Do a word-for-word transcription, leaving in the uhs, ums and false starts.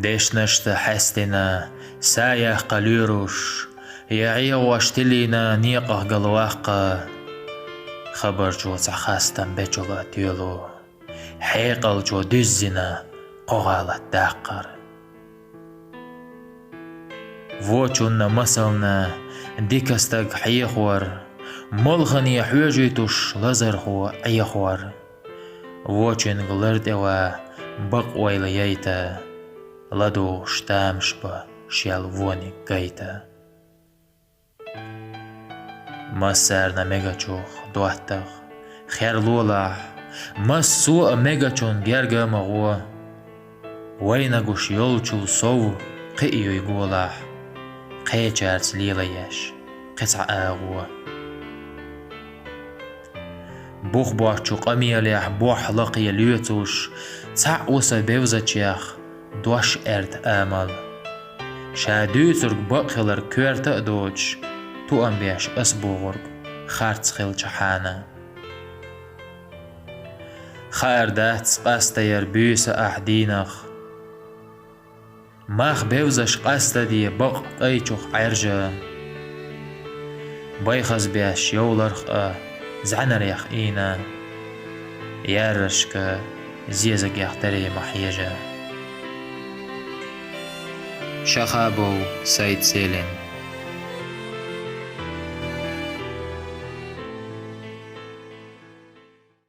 Дешнашца хьаьстина, са яккха лоьруш, я Ӏехош тилийна некъах галваккха, хабарчо цхьа хастам бечул а тоьлу, хьекъалчо дуьззина кхо гӀалат даккхар. Вочунна масална дика стаг хьехор, малхане хьоьжуьйтуш лазархо Ӏехор. Вочуьнга лар тӀе ва бакъ ойла яйта, ладугӀуш тамаш ба шел вониг гайта. Массарна мегачух доттагӀа херлолахь, массо а мегачун герга а ма гӀо. Вайнагуш йолчул сов кхиъ юй голахь, кхечарца лелаеш кхин цхьа агӀо. Бух боцчу къамелехь бохь лакхе лоьцуш, цхьаъ ву сан бевзачех дош аьрта амал. Ша дуьйцург бакъ хилар коьрта а доцуш, тоам беш ас богӀург харц хилча хьана. Хаар дац къастаяр буьйса ахь дийнах. Мах бевзаш къастаде бакъ кӀайчух Ӏаьржа. Байхазбеш йовларх а зӀаьнарех ийна, яррашка зезагех даре ма хьежа. Шахабов Сайд-Селим.